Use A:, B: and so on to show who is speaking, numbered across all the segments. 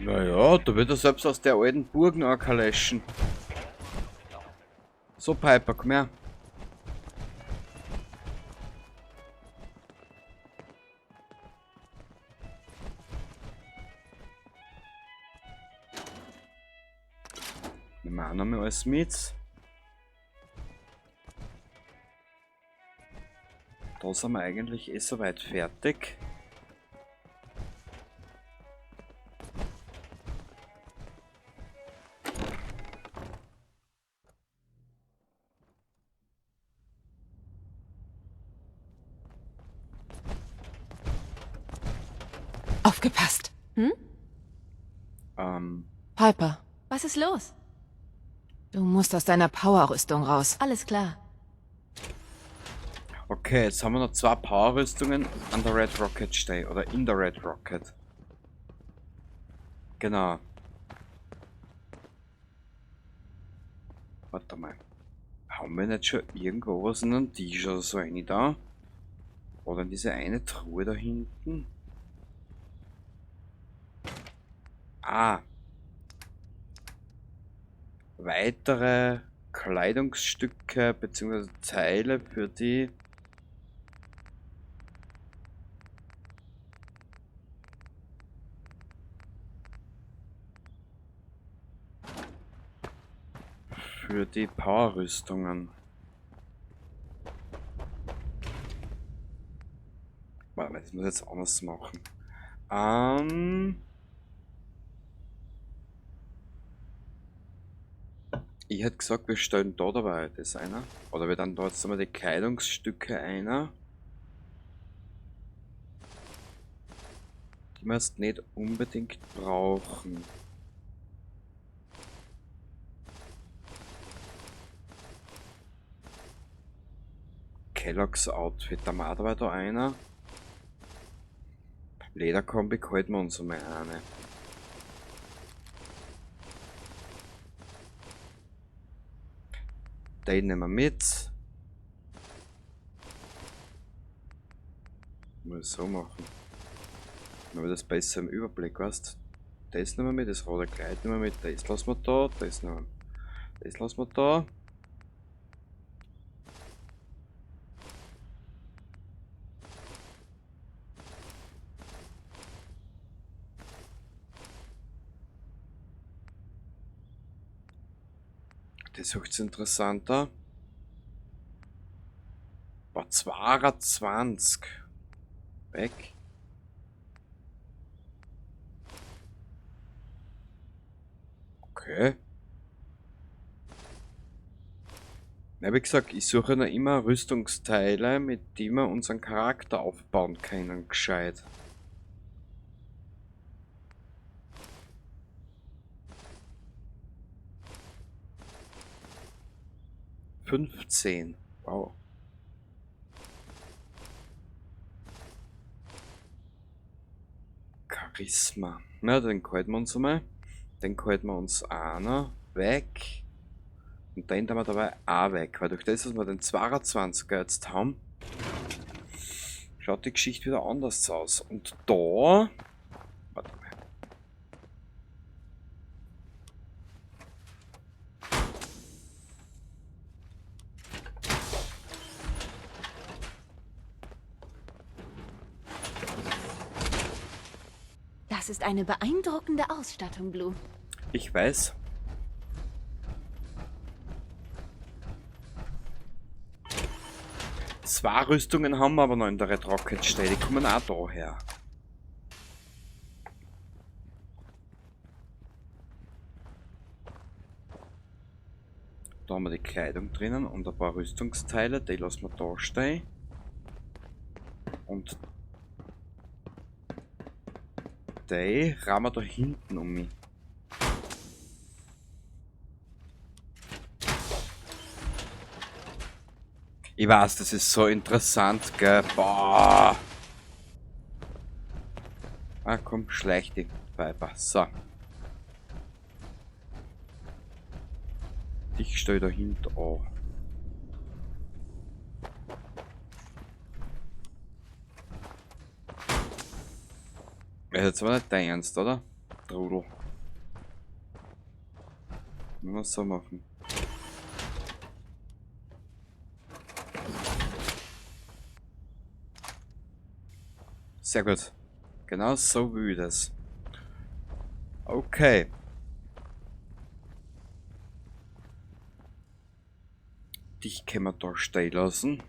A: Naja, da wird er selbst aus der alten Burg noch kaleschen. So, Piper, komm her. Nehmen wir auch noch mal alles mit. Da sind wir eigentlich eh soweit fertig.
B: Aufgepasst.
C: Hm?
B: Piper.
C: Was ist los?
B: Du musst aus deiner Power-Rüstung raus.
C: Alles klar.
A: Okay, jetzt haben wir noch 2 Power-Rüstungen an der Red Rocket stehen. Oder in der Red Rocket. Genau. Warte mal. Haben wir nicht schon irgendwo was in einem Tisch oder so eine da? Oder in diese eine Truhe da hinten? Ah. Weitere Kleidungsstücke beziehungsweise Teile für die Power-Rüstungen. Warte mal, das muss ich jetzt anders machen. Ich hätte gesagt, wir stellen da dabei das einer. Oder wir dann da jetzt einmal die Kleidungsstücke einer. Die wir jetzt nicht unbedingt brauchen. Kellogg's Outfit, da haben wir auch dabei da einer. Lederkombi halten wir uns einmal eine. Den nehmen wir mit. Muss ich so machen. Dann haben wir das besser im Überblick, weißt du? Das nehmen wir mit, das rote Kleid nehmen wir mit, das lassen wir da, das nehmen wir. Das lassen wir da. Das ist interessanter. Boah, 22. Weg. Okay. Na, wie gesagt, ich suche noch immer Rüstungsteile, mit denen wir unseren Charakter aufbauen können, gescheit. 15. Wow. Charisma. Na, den halten wir uns einmal. Den halten wir uns auch noch weg. Und den haben wir dabei auch weg. Weil durch das, dass wir den 22er jetzt haben, schaut die Geschichte wieder anders aus. Und da... Warte mal.
C: Das ist eine beeindruckende Ausstattung, Blue.
A: Ich weiß. 2 Rüstungen haben wir aber noch in der Red Rocket stehen. Die kommen auch daher. Da haben wir die Kleidung drinnen und ein paar Rüstungsteile. Die lassen wir da stehen. Und die rammen wir da hinten um mich. Ich weiß, das ist so interessant, gell? Boah. Ah, komm, schleich die Piper. So. Dich stell da hinten an. Ist jetzt aber nicht dein Ernst, oder? Trudel. Nur so machen. Sehr gut. Genau so will ich das. Okay. Dich können wir da stehen lassen.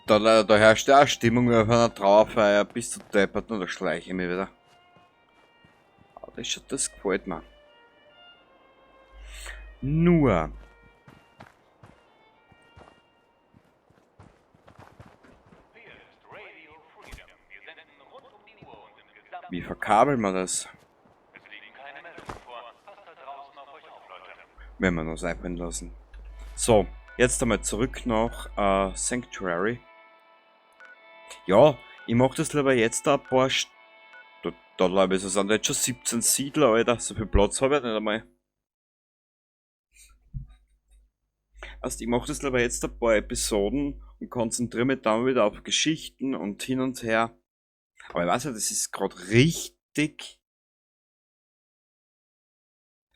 A: Da herrscht ja auch Stimmung wie auf einer Trauerfeier. Bist du deppert, nur da schleiche ich mich wieder. Aber das gefällt mir. Nur. Wie verkabeln wir das? Wenn wir uns einfallen lassen. So, jetzt einmal zurück nach Sanctuary. Ja, ich mach das lieber jetzt ein paar da glaube ich, es sind jetzt schon 17 Siedler, Alter. So viel Platz habe ich nicht einmal. Also ich mach das lieber jetzt ein paar Episoden und konzentriere mich dann wieder auf Geschichten und hin und her. Aber ich weiß ja, das ist grad richtig,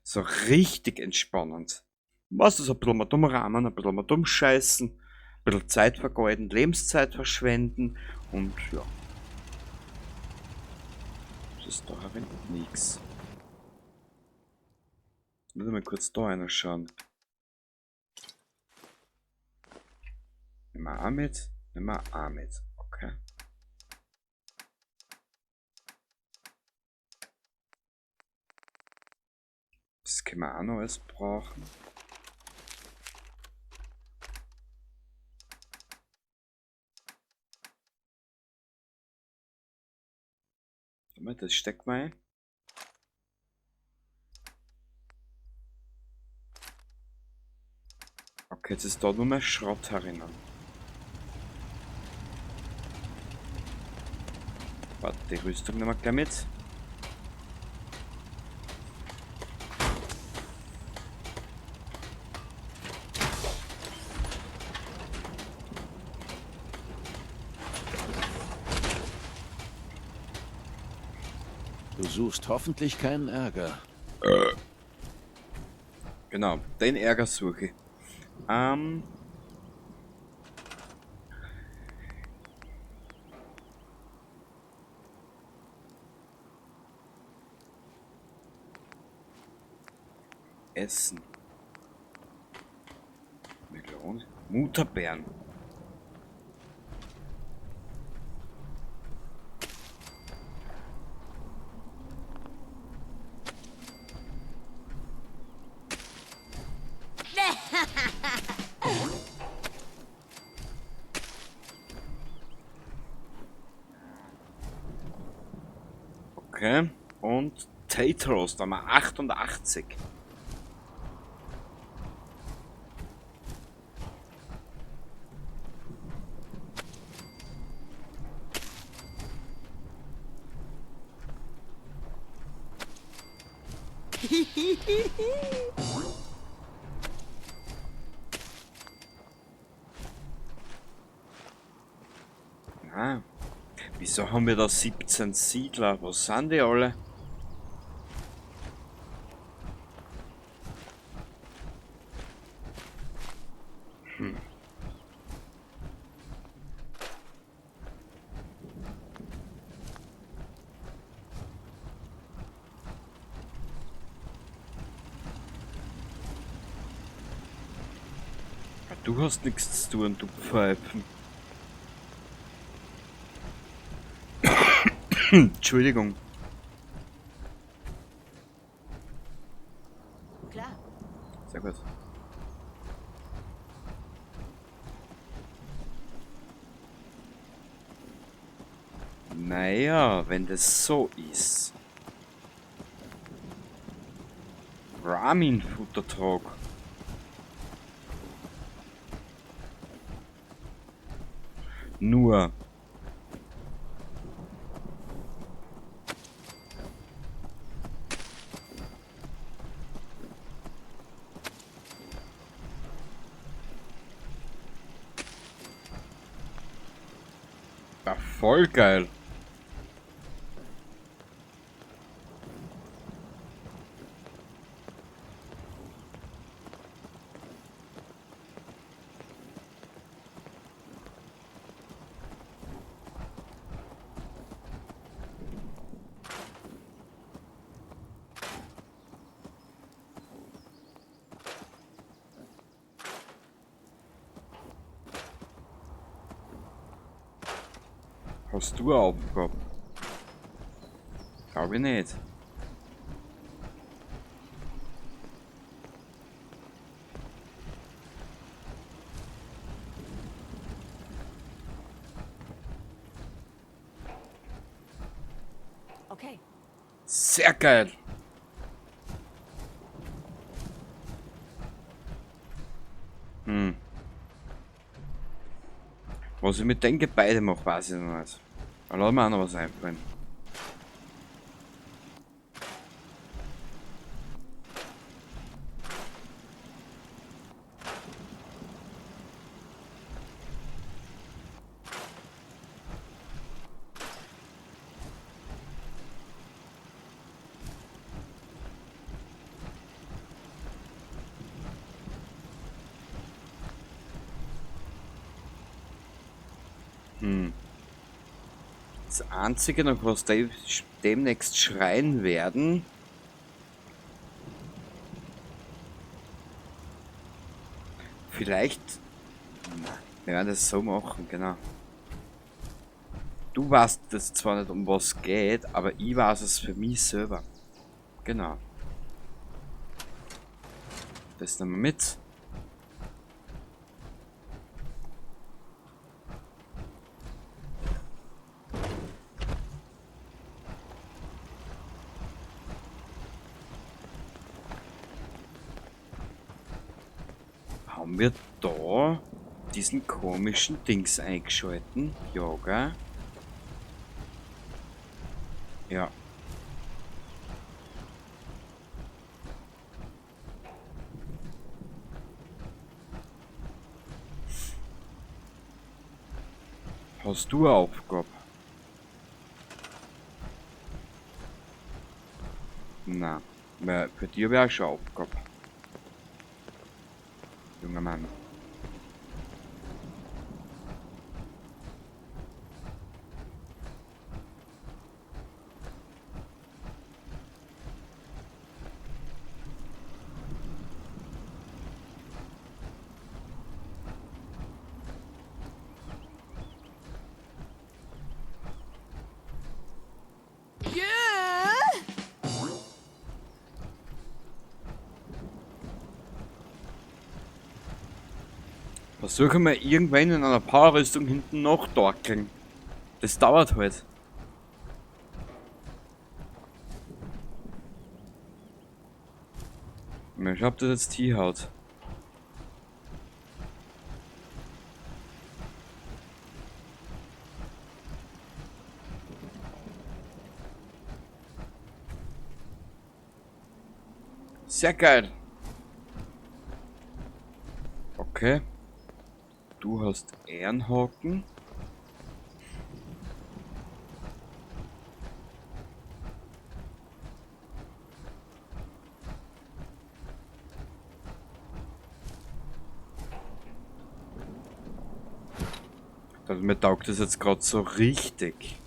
A: so richtig entspannend. Was ist ein bisschen mal dumm rahmen, ein bisschen mal dumm scheißen, ein bisschen Zeit vergeuden, Lebenszeit verschwenden und ja. Das ist da nix. Ich muss mal kurz da reinschauen. Nehmen wir auch mit, nehmen wir auch mit. Okay. Das können wir auch noch alles brauchen. Das steckt mal ein. Okay, jetzt ist da nur mehr Schrott herinnen. Warte, die Rüstung nehmen wir gleich mit.
D: Du suchst hoffentlich keinen Ärger.
A: Genau, den Ärger suche ich. Essen. Melone. Mutterbeeren. Okay, und Tatros, da haben wir 88. Ah, wieso haben wir da 17 Siedler? Wo sind die alle? Du hast nichts zu tun, du Pfeifen. Entschuldigung.
C: Klar.
A: Sehr gut. Naja, wenn das so ist. Ramin-Futtertrog. Nur. Ja, voll geil. Hast du eine Aufgabe? Glaube ich nicht.
C: Okay.
A: Sehr geil. Hm. Was ich mit dem Gebäude mache, weiß ich noch nicht. Aber lass mir auch noch was einfallen. Das Einzige noch, was die demnächst schreien werden, vielleicht, wir werden das so machen, genau. Du weißt das zwar nicht, um was geht, aber ich weiß es für mich selber. Genau. Das nehmen wir mit. Haben wir da diesen komischen Dings eingeschalten? Ja, gell? Ja. Hast du eine Aufgabe? Na, weil für dich wäre schon eine Aufgabe. Junger Mann. Versuchen wir irgendwann in einer Powerrüstung hinten noch torkeln. Das dauert halt. Ich hab das jetzt hinhaut. Sehr geil. Okay. Du hast Ehrenhaken. Also mir taugt das jetzt gerade so richtig.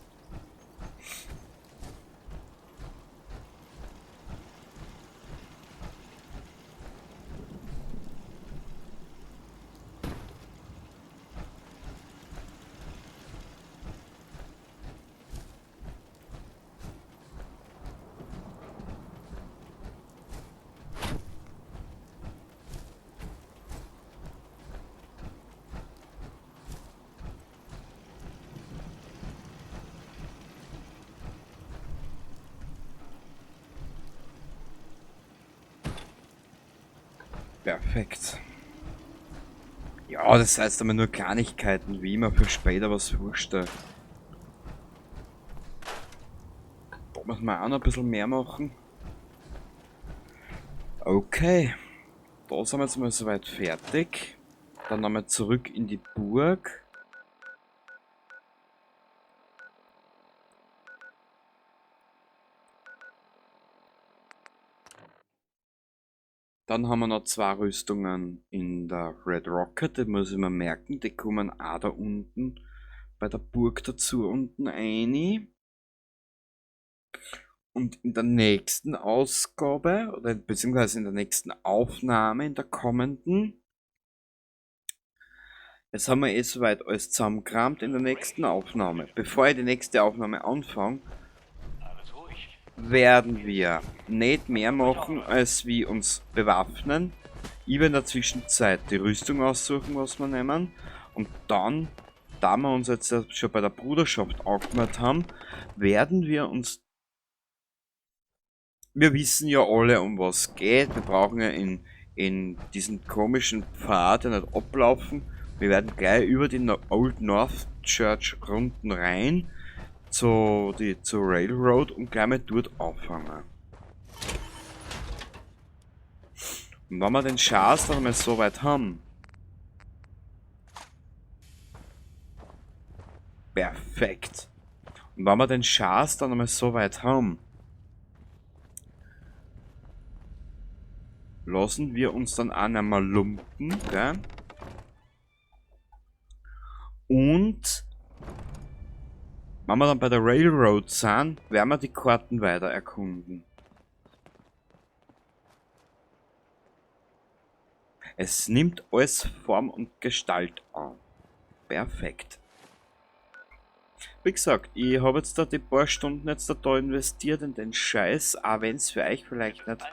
A: Perfekt. Ja, das heißt aber nur Kleinigkeiten, wie immer für später was vorstelle. Da muss man auch noch ein bisschen mehr machen. Okay. Da sind wir jetzt mal soweit fertig. Dann nochmal zurück in die Burg. Dann haben wir noch 2 Rüstungen in der Red Rocket, das muss ich mir merken, die kommen auch da unten bei der Burg dazu unten rein. Und in der nächsten Ausgabe, oder beziehungsweise in der nächsten Aufnahme, in der kommenden, jetzt haben wir eh soweit alles zusammengekramt in der nächsten Aufnahme. Bevor ich die nächste Aufnahme anfange, werden wir nicht mehr machen, als wie uns bewaffnen. Ich werde in der Zwischenzeit die Rüstung aussuchen, was wir nehmen. Und dann, da wir uns jetzt schon bei der Bruderschaft angemeldet haben, werden wir uns... Wir wissen ja alle, um was es geht. Wir brauchen ja in diesen komischen Pfad ja nicht ablaufen. Wir werden gleich über die Old North Church runden rein zur Railroad und gleich mal dort anfangen. Und wenn wir den Schatz dann mal so weit haben, perfekt. Und wenn wir den Schatz dann einmal so weit haben, lassen wir uns dann auch nicht mehr lumpen, gell? Und wenn wir dann bei der Railroad sind, werden wir die Karten weiter erkunden. Es nimmt alles Form und Gestalt an. Perfekt. Wie gesagt, ich hab jetzt da die paar Stunden jetzt da investiert in den Scheiß, auch wenn's für euch vielleicht nicht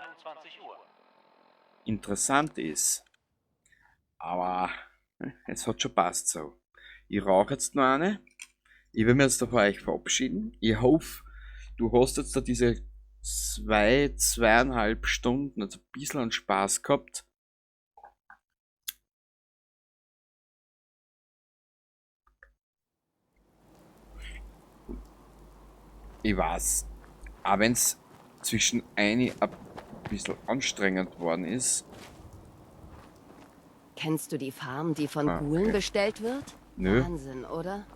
A: interessant ist. Aber es hat schon passt so. Ich rauche jetzt noch eine. Ich will mich jetzt da von euch verabschieden. Ich hoffe, du hast jetzt da diese zweieinhalb Stunden, also ein bisschen an Spaß gehabt. Ich weiß, auch wenn's zwischen eine ein bisschen anstrengend worden ist.
E: Kennst du die Farm, die von
A: Ah,
E: Ghulen
A: okay.
E: bestellt wird?
A: Nö.
E: Wahnsinn, oder?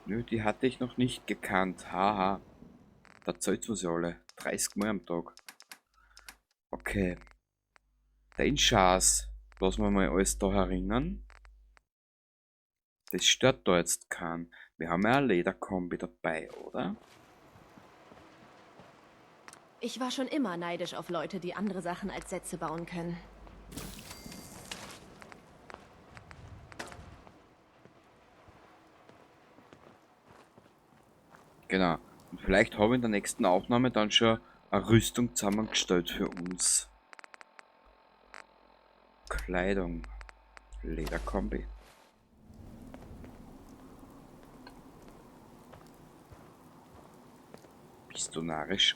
A: Nö, die hatte ich noch nicht gekannt. Haha. Da zahlt man sie alle. 30 Mal am Tag. Okay. Den Schatz. Lassen wir mal alles da herinnen. Das stört da jetzt keinen. Wir haben ja eine Lederkombi dabei, oder?
C: Ich war schon immer neidisch auf Leute, die andere Sachen als Sätze bauen können.
A: Genau. Und vielleicht habe ich in der nächsten Aufnahme dann schon eine Rüstung zusammengestellt für uns. Kleidung. Lederkombi. Bist du narrisch?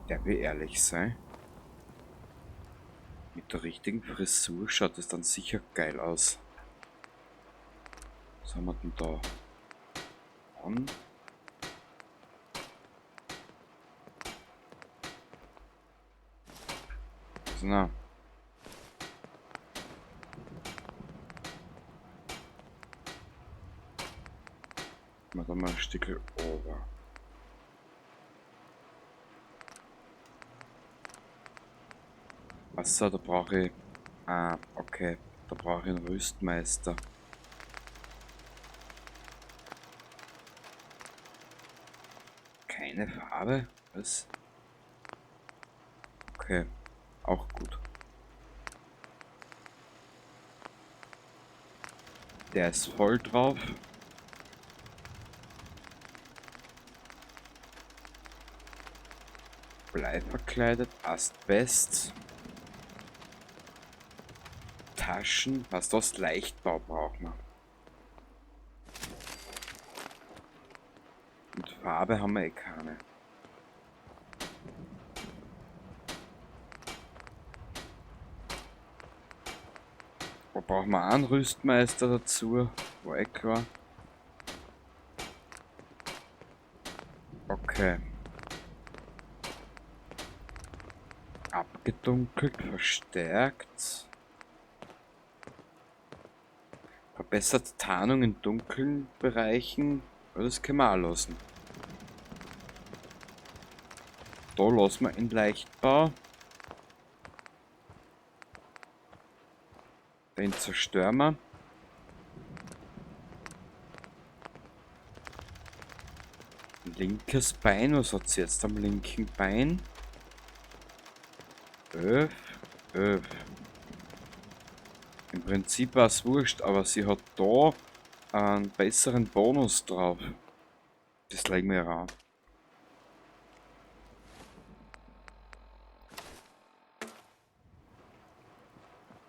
A: Der will ehrlich sein. Mit der richtigen Frisur schaut es dann sicher geil aus. Was haben wir denn da? An. So, na. Mal da mal ein Stück over. Achso, da brauche ich... Ah, okay. Da brauche ich einen Rüstmeister. Keine Farbe? Was? Okay. Auch gut. Der ist voll drauf. Blei verkleidet, Asbest. Taschen, was das Leichtbau braucht man. Und Farbe haben wir eh keine. Da brauchen wir einen Rüstmeister dazu. War eh klar. Okay. Abgedunkelt, verstärkt. Verbessert Tarnung in dunklen Bereichen. Das können wir auch lassen. Da lassen wir in Leichtbau. Den zerstören wir. Linkes Bein, was hat sie jetzt am linken Bein? 11, 11. Im Prinzip war es wurscht, aber sie hat da einen besseren Bonus drauf. Das legen wir an.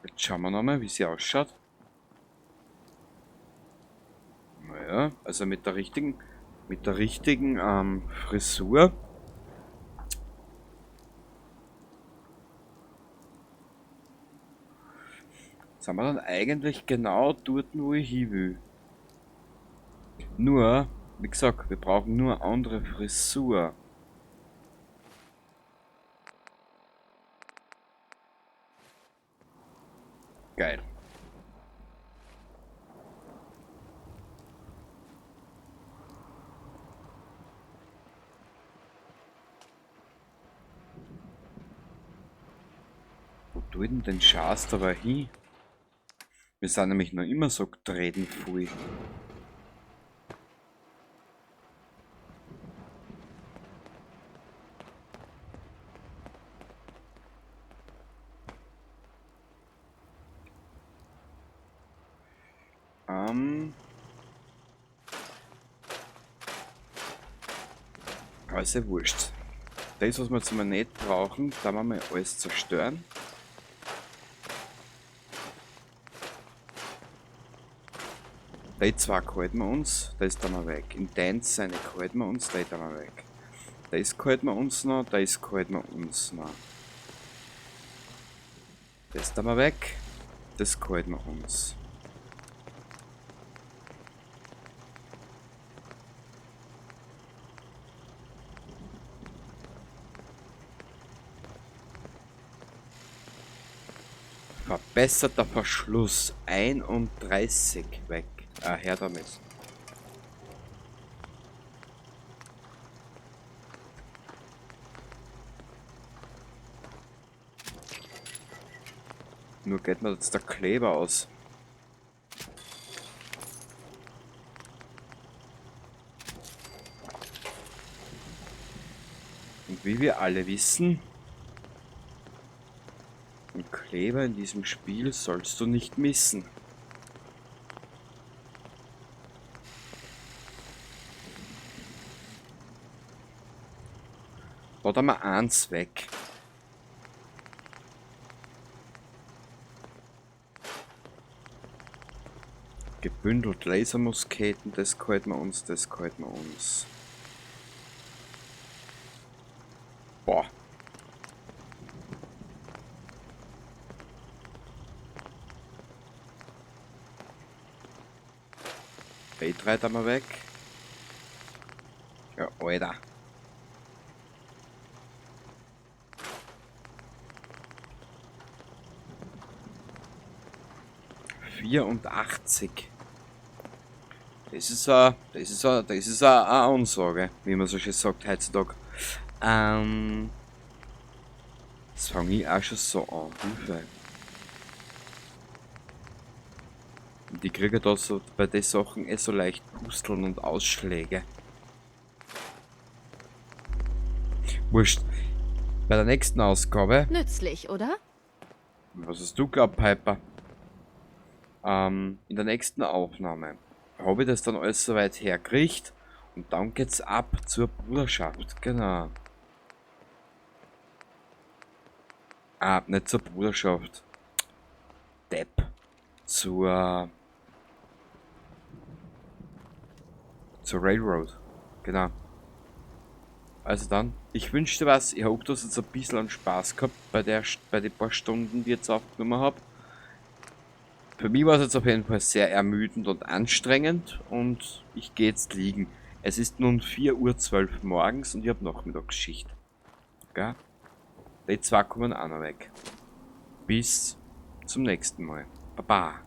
A: Jetzt schauen wir nochmal, wie sie ausschaut. Naja, also mit der richtigen Frisur. Sind wir dann eigentlich genau dort, wo ich hin will. Nur, wie gesagt, wir brauchen nur andere Frisur. Geil. Wo tut denn den Schatz dabei hin? Wir sind nämlich noch immer so getreten, pfui. Aber ist ja wurscht. Das, was wir jetzt mal nicht brauchen, da wir mal alles zerstören. Die zwei halten wir uns, das da mal weg. In den seine halten wir uns, die da mal weg. Das halten wir uns noch, das halten wir uns noch. Das da mal weg, das halten wir uns. Verbesserter Verschluss 31 weg. Ah, her damit. Nur geht mir jetzt der Kleber aus. Und wie wir alle wissen, einen Kleber in diesem Spiel sollst du nicht missen. Da haben wir eins weg. Gebündelt Lasermusketen, das halten wir uns, das halten wir uns. Boah. B3 da mal weg. Ja, Alter. 84. Das ist eine Ansage, wie man so schön sagt heutzutage. Das fange ich auch schon so an. Hilfe. Und ich kriege da so bei den Sachen eh so leicht Pusteln und Ausschläge. Wurscht. Bei der nächsten Ausgabe.
C: Nützlich, oder?
A: Was hast du glaubt, Piper? In der nächsten Aufnahme habe ich das dann alles soweit hergekriegt und dann geht's ab zur Bruderschaft, genau. Ah, nicht zur Bruderschaft. Depp. Zur Railroad. Genau. Also dann, ich wünsche dir was. Ich hoffe, du hast jetzt ein bisschen an Spaß gehabt bei den paar Stunden, die ich jetzt aufgenommen habe. Für mich war es jetzt auf jeden Fall sehr ermüdend und anstrengend und ich gehe jetzt liegen. Es ist nun 4:12 Uhr morgens und ich habe Nachmittagsschicht. Gell? Die zwei kommen auch noch weg. Bis zum nächsten Mal. Baba.